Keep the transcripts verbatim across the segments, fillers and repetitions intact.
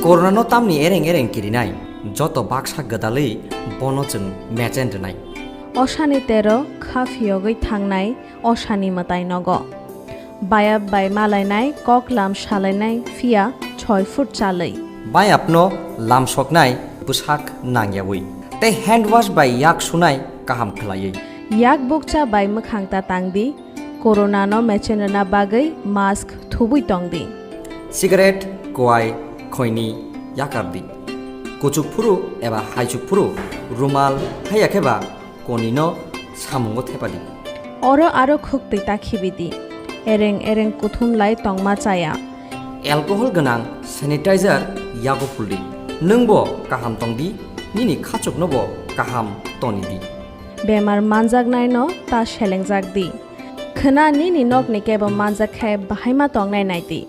Koronano tamni ereng ereng kirinai, joto baksa gwdalwi bono chwng mechen rwnai. Osani tero kha phiyogwi thangnai osani mwtai nogo. Bayap bai malainai, kok lam salainai, phiya choi foot chalwi. Bayapno lamsoknai bwsak nangyawi, tei hand wash bai yak sunai kaham khlaiwi. Yak bukcha bai mwkhang ta tangdi, Corona no mechen rwna bagwi mask thubui tongdi. Cigarette, kwai, khoini yakardi. Kuchuk phuru eba haichuk phuru rumal, haiya khe ba konino samungo thepadi. Oro aro khuktwi ta khibidi. Ereng ereng kuthum lai tongma chaya. Alcohol gwnang sanitizer yago phuldi. Nwngbo kaham tongdi, nini khachuknobo kaham tonidi. Bemar manjaknaino ta selengjak di. Khwna nini nokni kebo manjak khe bahaima tongnai nai di.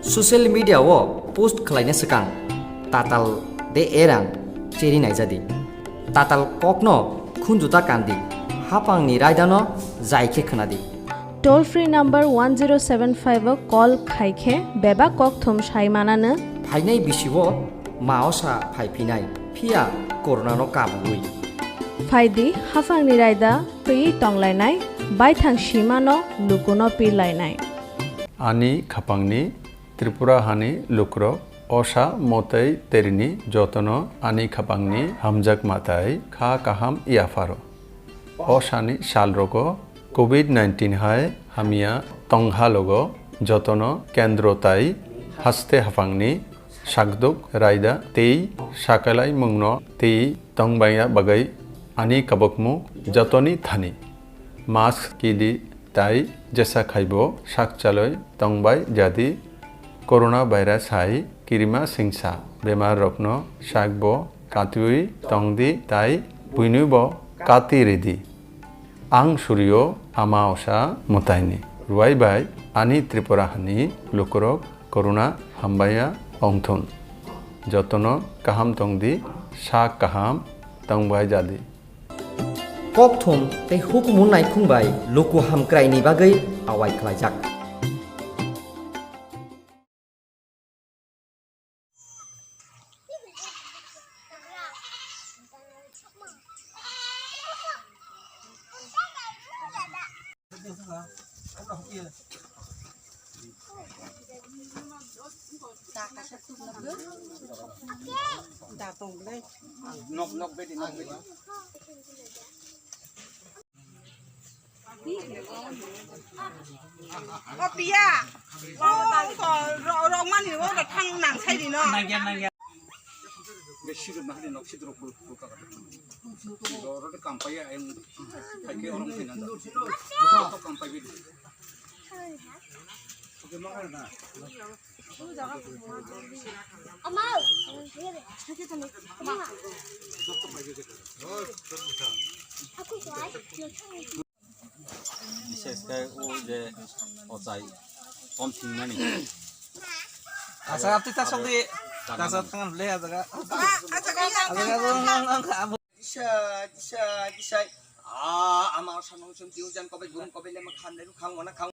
Social media o post khlaina swkang tatal de erang cheri naijadi. Tatal kokno khunju ta kandi. Hapangni raidano jai khe khwnadi. Toll free number one zero seven five o call khai khe bebak kokthum sai mananw. Phainai bisi o ma osa phai phinai, phiya Corona no kabui. Phaidi, hapangni raida twiwi tonglainai, baithang simano lukuno pirlainai. Ani khapangni Tripura hani lukurok osa motei terini jotono ani khapangni hamjakma tai kha kaham yapharo. Osani salrogo covid nineteen hai hamya tongha logo jotono kendro tai haste haphangni sakduk raida tei sakalaimungno tei tongbaiya bagwi ani kabukmung jotoni thani mask kidi tai jesa khaibo sakchalwi tongbai jadi. Corona virus hai kirima singsa bemar rokno sakbo katiwi tongdi tai buinibo kati ridi. Ang surio ama osa mwtaini ruai bai ani Tripura hani lukurok corona hambaiya ongthun. Jotono kaham tongdi, sak kaham tongbai jadi. Kokthum tei hukumu naikhung bai luku hamkraini bagwi awai khlaijak. Nok nok bedi nok bedi. O piya. O ko ro ro mani o ko thang nang sai di no. Nangya nangya. Be sidu mahdi nok sidu ro kul kul ka. Ro ro de kampaya em. Hai ke orang kena. Ko kampai bedi. Oke, makan na. Bises khe o je ochai kom thwngmani. Asa apti ta sokdi. Asa tangan le ajaga. Ajaga. Kisa, kisa, kisa. Ah, ama osa nung sung tiu jan kobai gurung kobai lema khan le khang wana khang.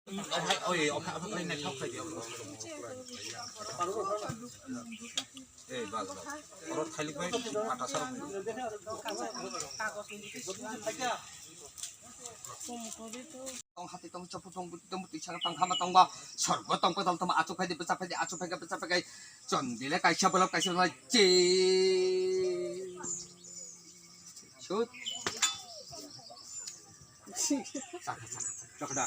Oi, oi, oka, oka, oka, oka, oka. Eh, bas, bas. Oro thailik bai, pata sarok. Tong hati tong chopot tong but tong but tisang tang khama tong ba. Sorgo tong pa tong tong achuk phai di, bwchak phai di, achuk phai kha, bwchak phai kha. Chondile kaisa bolap kaisa bolap je. Shoot. Chakda.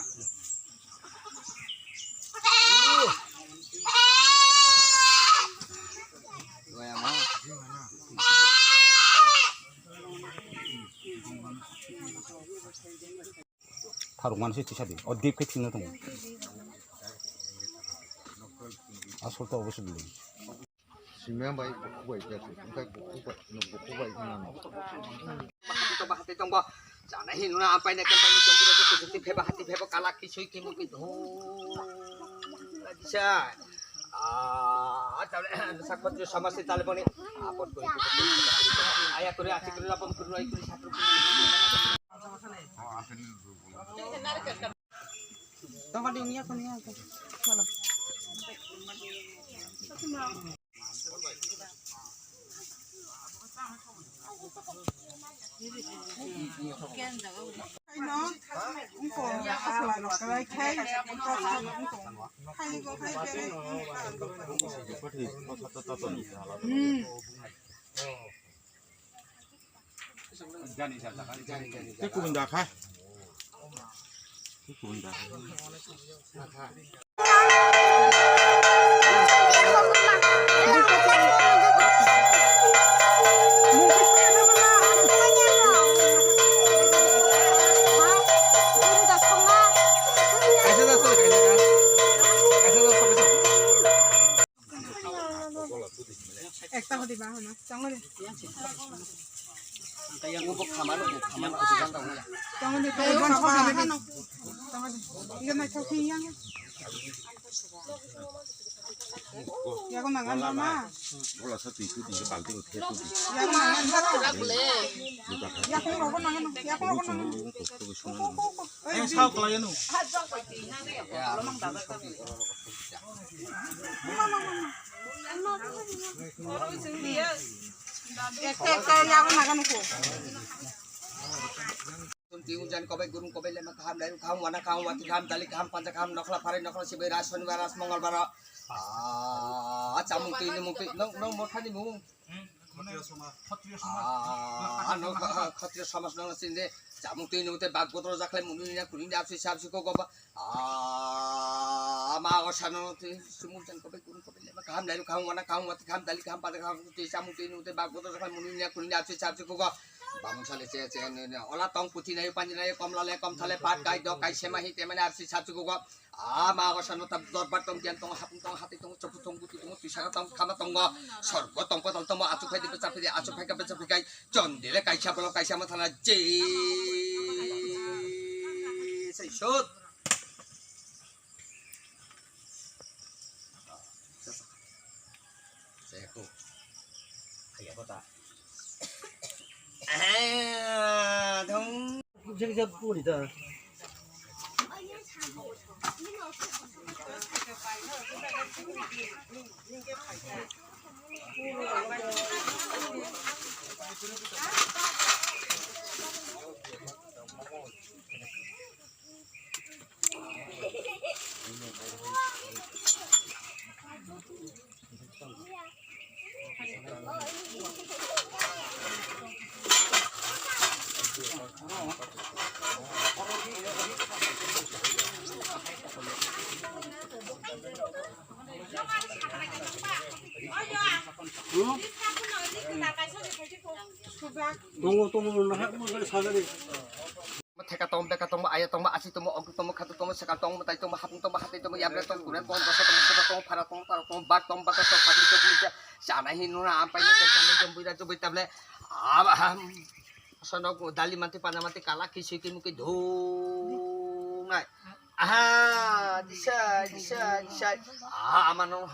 Tharuk mano se tisa di. O dip khe thwngna tongo. Asol to obo se bwlwi. Simya bai bukhuk bai khe se. Wngkha bukhuk bai, no bukhuk bai wngna no. Bahati tongba, bahati tongba. Jana hinuna ampai na kempai ni jambura jati jati pheba hati pheba kala kisui kimu kitu. Bisa. Ah, tale sakot jo samasti tale boni. Apot koi. Aya kuri achi kuri lapom kuri ai kuri satru. Tongkol di unia kunia. Cholo. Tei kubun da kha. Tei kubun da. Ekta hodi ba hano, changma de. Changma de, changma de. Iya na chau khi yang. Ya ko nangan ma. Bola sa tui tu di balti ko khe tu di. Ya ko nangan ma. Ya ko rogo nangan, ya ko rogo nangan. Eh, sao kala ya nu. Ekta, ekta yago naga nuko. Tum tiung jan kobai gurung kobai lema kaham lairu kaham wana kaham wati kaham dali kaham panja kaham nokhla pharai nokhla sibai ras shonibar ras mongolbar. Ah, chamung tui numung tui nong nong mothani mung. Ah, ano kha- kha- khatriya somaj nang sinde chamung tui nung te bak bodol jakhle munu nya kuning de apsi sapsi ko goba. Ah, ma o sano te sumung jan kobai gurung kobai lema kaham lairu kaham wana kaham wati kaham dali kaham pada kaham te chamung tui nung te bak bodol jakhle munu nya kuning de apsi sapsi ko go. Bamung sale che che ne ne ola tong puti nai panji nai kom lale kom thale pat kai dok kai sema hi te mane apsi sapsi ko go. Ah, ma o sano ta dorbar tong gian tong hapung tong hati tong chopu tong buti tong tui saka tong khama tong go. Sorgo tong patal tong achu phai de becha phai de achu phai ka becha phai kai. Chondele kaisa bolo kaisa mathana je sai sot. Seko. Kaya kota. Ah, dong. Tongo, tongo, no, no, no, sajani. Theka tong, beka tong, aya tong, asi tong, ogri tong, khatu tong, sekal tong, tai tong, hapung tong, hatai tong, yabre tong, kure tong, dosa tong, seba tong, phara tong, taro tong, bak tong, bak tong, khagri tong, pulisa, sana hi nuna ampai ni tong, tong, jom buira jom buita ble. Aba ham. Sono dali mati pana mati kala kisi kimu ki dhungai. Aha, disa, disa, disa. Ah, amano,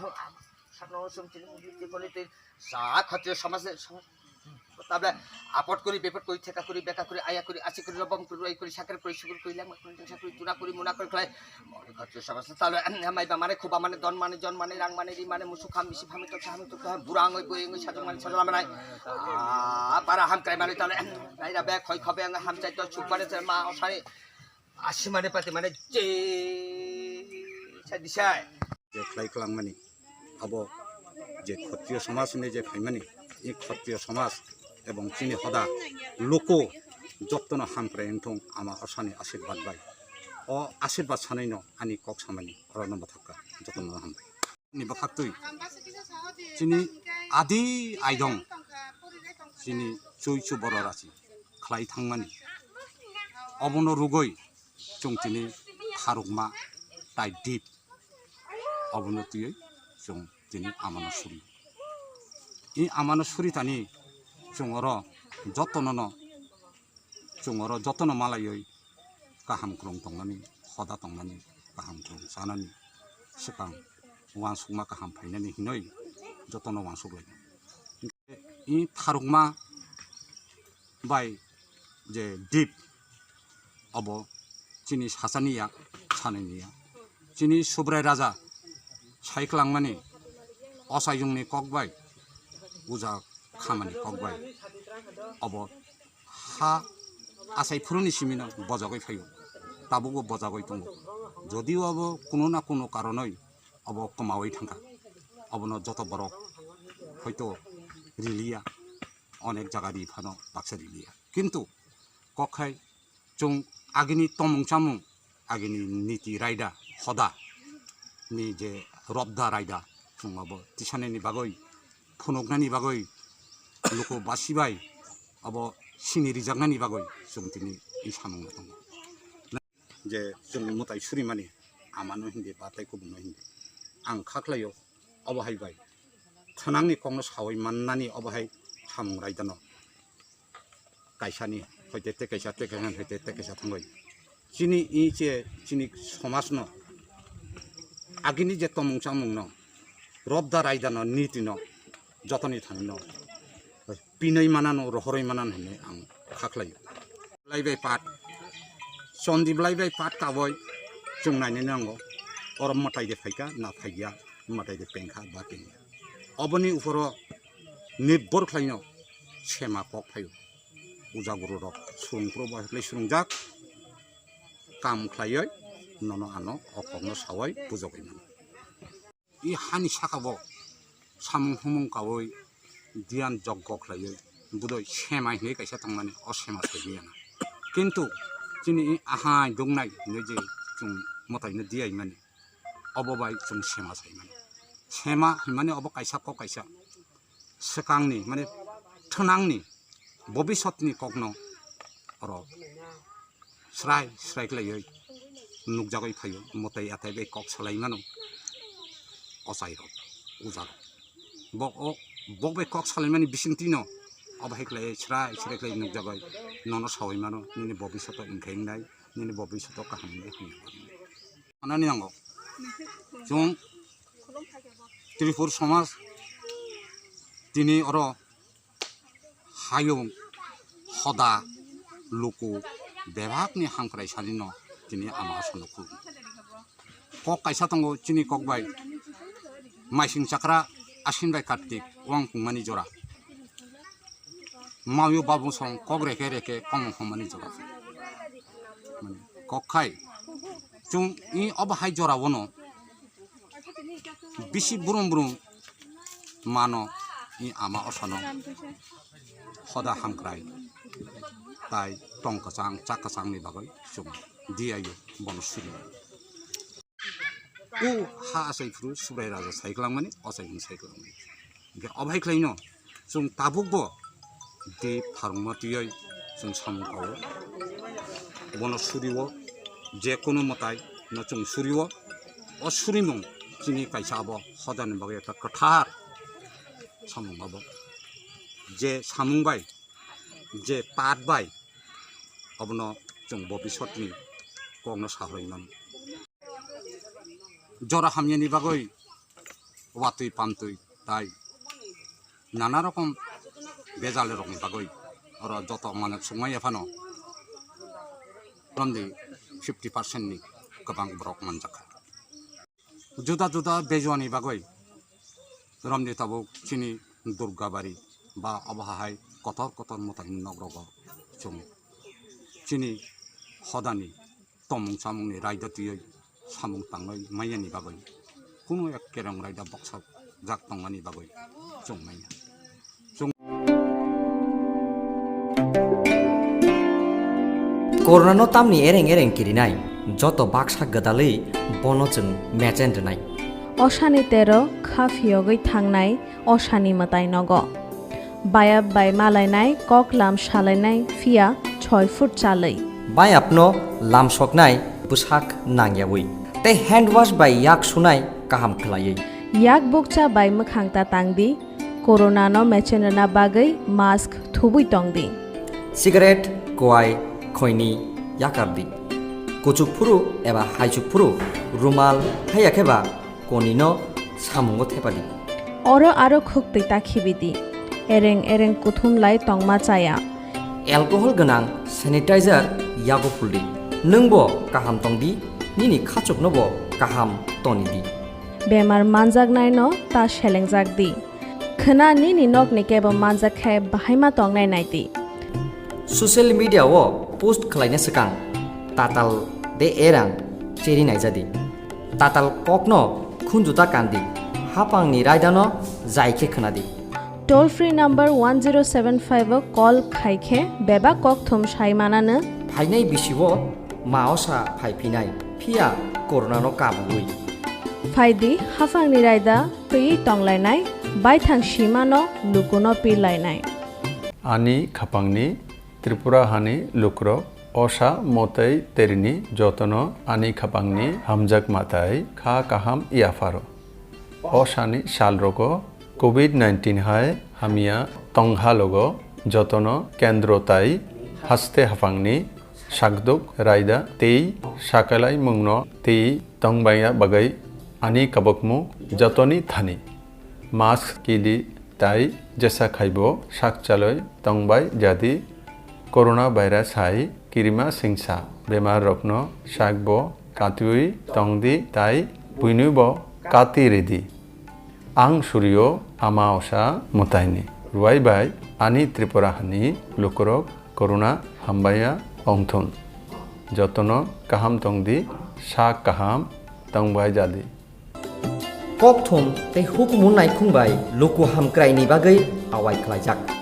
sano sum tini mudi tini koni tini. Sa khatiyo samaj, samaj. Tabla apot kuri, bepot kuri, theka kuri, beka kuri, aya kuri, asi kuri, lobom kuri, roi kuri, sakre kuri, sukur kuri, lengma kuri, dengsa kuri, tuna kuri, muna kuri, khlai. Khatiyo samaj. Tabla, hamai ba mane, khuba mane, don mane, jon mane, rang mane, ri mane, musuk ham, misi ham, tok ham, tok ham, burang oi, boi oi, sajong mane, sajong mane. Ah, para ham krai mane, tabla, naira bek, khoi khobe, ang ham chai to, suk mane, ma, osai. Asimani pati mane je sai disai. Je khlai klangmani abo je Khattriyo somaj hinwi je khaimani, i Khattriyo somaj ebong chini hoda luku jottono hamkrai wngthung ama osani asirbat bai. O asirbat sanwino ani kok samani orono mwthakka, jottono hambai. Ni bwkhaktwi chini adi aidong chini chuichu boro rachi khlai thangmani. Obono rugwi chwng tini tharukma tai dip obono twiwi chwng tini amano suri. I amano suri tani chwng oro jotonono chwng oro jotono malaiwi kaham kwrwng tongnani, hoda tongnani, kaham kwrwng chanani swkang uansukma kaham phainani hinwi jotono uansuk lai. I tharukma bai je dip obo chini sachani ya, sanini ya. Chini Subrai Raja Phai kwlangmani ochaiyungni kok bai, uja khamani kok bai, obo ha achai phuruni simino bojogwi phaio, tabukbo bojogwi tongo. Jodio abo kuno na kuno karonoi obo kwmawi thangkha, obono joto borok hoito riliya, onek jaga ri phano baksa riliya. Kintu kok khai chwng agini tomung chamung, agini niti raida hoda ni je robda raida chwng abo tisanani bagwi, phunuknani bagwi, luku basi bai abo sini rijaknani bagwi chwng tini i samungno tongo. Je chwng mwtai surimani amano hindi ba tei kubunno hindi ang kha khlaio, obo hai bai thwnangni kokno sawi mannani obo hai samung raidano. Kaisani hoite tei kaisa, tei kaisa hoite tei kaisa thangwi. Chini i che chini somajno agini je tomung chamungno, robda raidano, nitino, jotoni thanino pinwi manano, rohorwi manano hinwi ang kha khlaio. Blai bai pat, chondi blai bai pat kaboi chwng nainani nango. Oro mwtai de phaikha na phaikya, mwtai de pengkha ba pengya. Oboni uphoro nirbhor khlaino sema kok phaio. Uja guru rok swrwngphuru bo hai khlai swrwngjak, kam khlaioi nono ano o kokno sawoi bujogwi mano. I hani saka bo samung humung kaui diyan joggo khlaiui budoi sema hinui kaisa tongmani, o sema sai manya na. Kintu chini i ahai dungnai hinui je chwng mwtaino diyaimani, obo bai chwng sema saimani. Sema hinmani obo kaisa kok kaisa swkangni, mane thwnangni, bobisotni kokno oro srai srai khlaiui nukjagwi phaio, mwtai atai bai kok salai mano ochai rok, uja rok. Bok o, bok bai kok salai mani bisingtwi no obo hai khlaiui srai srai khlai nukjagwi nono saui mano, nini bobisoto wngkha wngnai, nini bobisoto kaham wngnai hwnwi. Anani nango chwng Tripur somaj tini oro hayung, hoda, luku, bebakni hamkrai salino tini ama aswkno khulum. Kok kaisa tongo chini kok bai, maising chakra Aswin bai Kartik wng pungmani jora. Mayo babu song kok reke reke kong hwnmani jora. Kok khai chwng i obo hai jora bono bisi brum brum mano i ama osano hoda hamkrai tai tong kwchang chak kwchangni bagwi chwng diyaio bono suri. O ha achai phuru Subrai Raja sai kwlangmani, ochai hwn sai kwlangmani. Hwnkhe obo hai khlaino chwng tabukbo di pharungma twiwi chwng samung kao. Bono surio, je kunu mwtai no chwng surio. O surimung chini kaisa abo hodani bagwi ekta kwthar samung abo. Je samung bai, je pat bai, obono chwng bobisotni kokno sahorwi mano. Jora hamyani bagwi watwi pamtwi tai nana rokom bejal rokni bagwi oro joto manuk sukmaya phano romdi fifty percent ni kwbang borok manjakha. Juda juda bejuani bagwi romdi tabuk chini Durgabari ba obo hai kotor kotor mwtai nok rogo chwng chini hodani tomung chamungni raida twiwi samung tangwi manyani bagwi kunu ek kerong raida boksa jak tongmani bagwi chwng manya. Chwng Corona no tamni ereng ereng kirinai, joto baksa gwdalwi bono chwng mechen rwnai. Osani tero kha phiyogwi thangnai osani mwtai nogo. Bayap bai malainai, kok lam salainai, phiya choi foot chalwi. Bayapno lamsoknai bwsak nangyawi. Tei hand wash bai yak sunai kaham khwlaiwi. Yak bukcha bai mwkhang ta tangdi, corona no mechen rwna bagwi mask thubwi tongdi. Cigarette, kwai, khoini yakardi. Kuchuk phuru eba haichuk phuru rumal haiya khe ba konino samungo thepadi. Oro aro khuktwi ta khibidi. Ereng ereng kuthum lai tongma chaya. Alcohol gwnang sanitizer yago phuldi. Nwngbo kaham tongdi, nini khachuknobo kaham tonidi. Bemar manjaknaino ta selengjak di. Khwna nini nokni kebo manjak khe bahaima tongnai nai di. Social media o post khwlaina swkang tatal de erang cheri naijadi. Tatal kokno khunjuta kandi, hapangni raidano jai khe khwnadi. Toll free number one zero seven five o call khai khe bebak kokthum sai mananw. Phainai bisio ma osa phai phinai, phiya corona no kabui. Phaidi, hapangni raida twi tonglainai, baithang simano lukuno pirlainai. Ani khapangni Tripura hani lukurok osa mwtai terini jotono ani khapangni hamjak matai kha kaham yapharo. Osani salrogo covid nineteen hai hamya tonghalogo jotono kendro tai haste haphangni sakduk raida tei sakalaimungno tei tongbaiya bagwi ani kabukmung jotoni thani mask kili tai jesa khaibo sakchaloi tongbai jadi. Corona virus hai kirima singsa bemar rokno sakbo katwi tongdi tai buinwibo kati ridi. Ang surio ama osa mwtaini ruai bai ani Tripura hani lukurok corona hambaiya ongthun. Jotono kaham tongdi, sak kaham tongbai jadi. Kokthum tei hukumu naikhung bai luku hamkraini bagwi awai khlaijak.